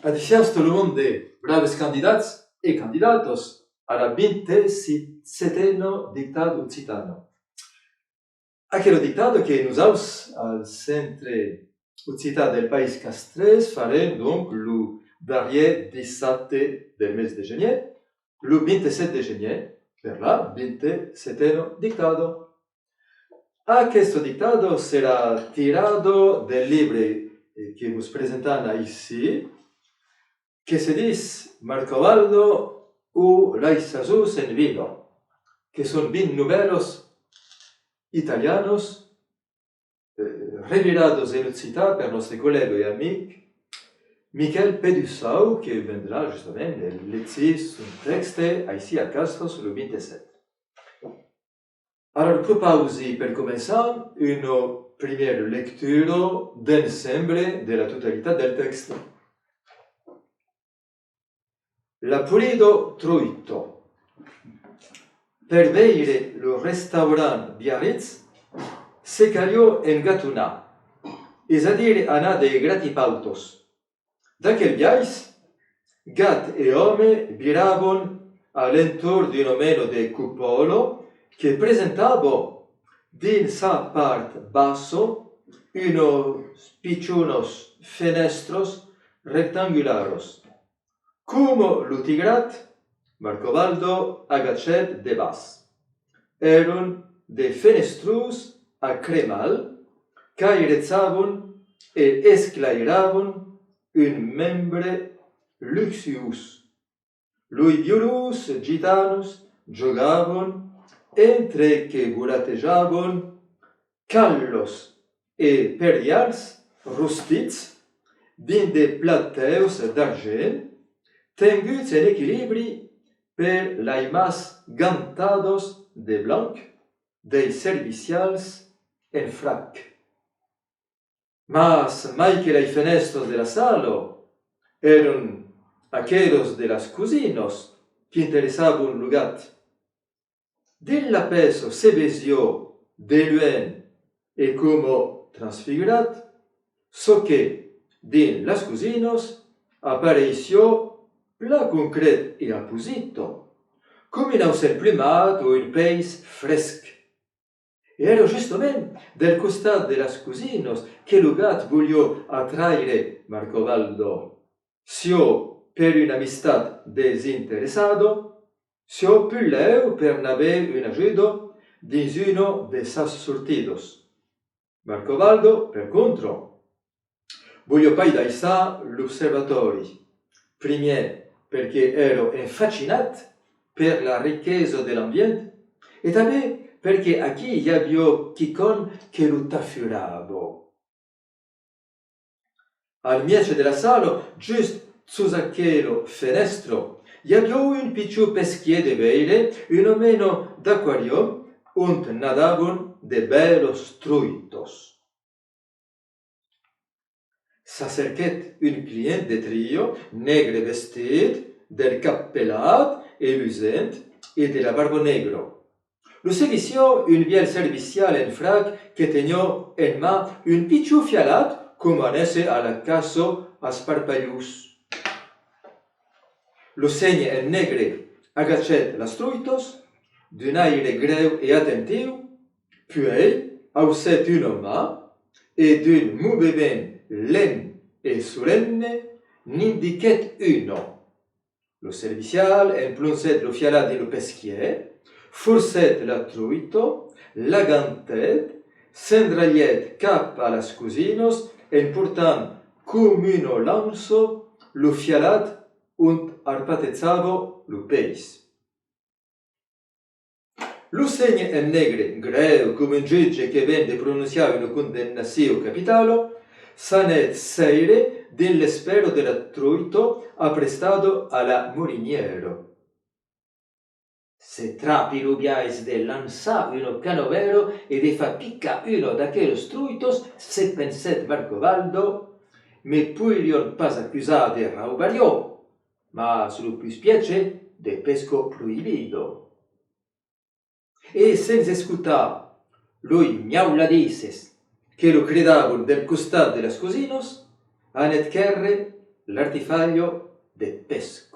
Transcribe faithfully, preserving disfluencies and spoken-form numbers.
Adissiatz tot lo monde, braves candidats e candidatas a la vint-e-setena dictada occitana. Aquela dictada que nosaus, al Centre Occitan del País Castrés, farem donc lo darrier dissabte del mes de genièr, lo vint-e-sèt de genièr, per la vint-e-setena dictada. Aquesta dictada serà tirada del libre, eh, que vos presentam aicí, que se ditz Marcobaldo o Las Sasons en vila, que son vint novèlas italianas, eh, reviradas en occitan per nòstre collèga e amic Miquèl Pedusau, que vendrà justament legir son tèxte aicí a Castras lo vint-e-sèt. Ara, vos propausi, per començar, una primièra lectura d'ensemble de la totalitat del tèxte. La polida truita. Per veire lo restaurant Biarritz, se caliá engatonar, es a dire anar de gratipautas. D'aquel biais, gat e òme viravan a l'entorn d'una mena de copòla que presentava, dins sa part bassa, unas pichonas fenèstras rectangularas. Coma lo tigrat, Marcobaldo agachèt de bas. Èran de fenestrons a cremal qu'airejavan e esclairavan un membre luxuós. Los violons gitanos jogavan, entre que volatejavan, calas e perdials rostits dins de platèus d'argent, tenguts en equilibri per las mans gantadas de blanc dels servicials en frac. Mas mai que las fenèstras de la sala, èran aquelas de las cosinas qu'interessavan lo gat. Dins la pèça se vesiá de luènh e coma transfigurat çò que, dins las cosinas, apareissiá plan concret e aposita, coma un aucèl plumat o un peis fresc. E èra justament del costat de las cosinas que lo gat voliá atraire Marcobaldo, siá per una amistat desinteressada, siá puslèu per n'aver una ajuda dins una de sas sortidas. Marcobaldo, per contra, voliá pas daissar l'observatòri, primièr perque èra enfacinat per la riquesa de l'ambient e tanben perque aquí i aviá quicòm que lo tafurava. Al mièg de la sala, just sus aquela fenèstra, i aviá un pichon pesquièr de veire, una mena d'aquarium ont nadavan de bèlas truitas. S'acerquèt un client de tria, negre vestit, del cap pelat e lusent e de la barba negra. Lo seguissiá un vièlh servicial en frac que teniá en man un pichon fialat coma anèsse a la caça als parpalhons. Lo sénher en negre agachèt las truitas d'un aire grèu e atentiu, puèi aucèt una man e d'un movement lent e solenne n'indiquèt una. Lo servicial emplongèt lo fialat dins lo pesquièr, forcèt la truita, l'agantèt, s'endralhèt cap a las cosinas en portant coma una lança lo fialat ont arpatejava lo peis. Lo sénher en negre, grèu coma un jutge que ven de prononciar una condemnacion capitala, s'anèt seire dins l'espèra de la truita aprestada a la molinièra. Se trapi lo biais de lançar una canavèra e de far picar una d'aquelas truitas, se pensèt Marcobaldo, me poirián pas acusar de raubariá, mas lo pus pièger de pesca proïbida. E sens escotar los miauladisses que lo cridavan del costat de las cosinas, anèt quèrre L'artifalho de pes.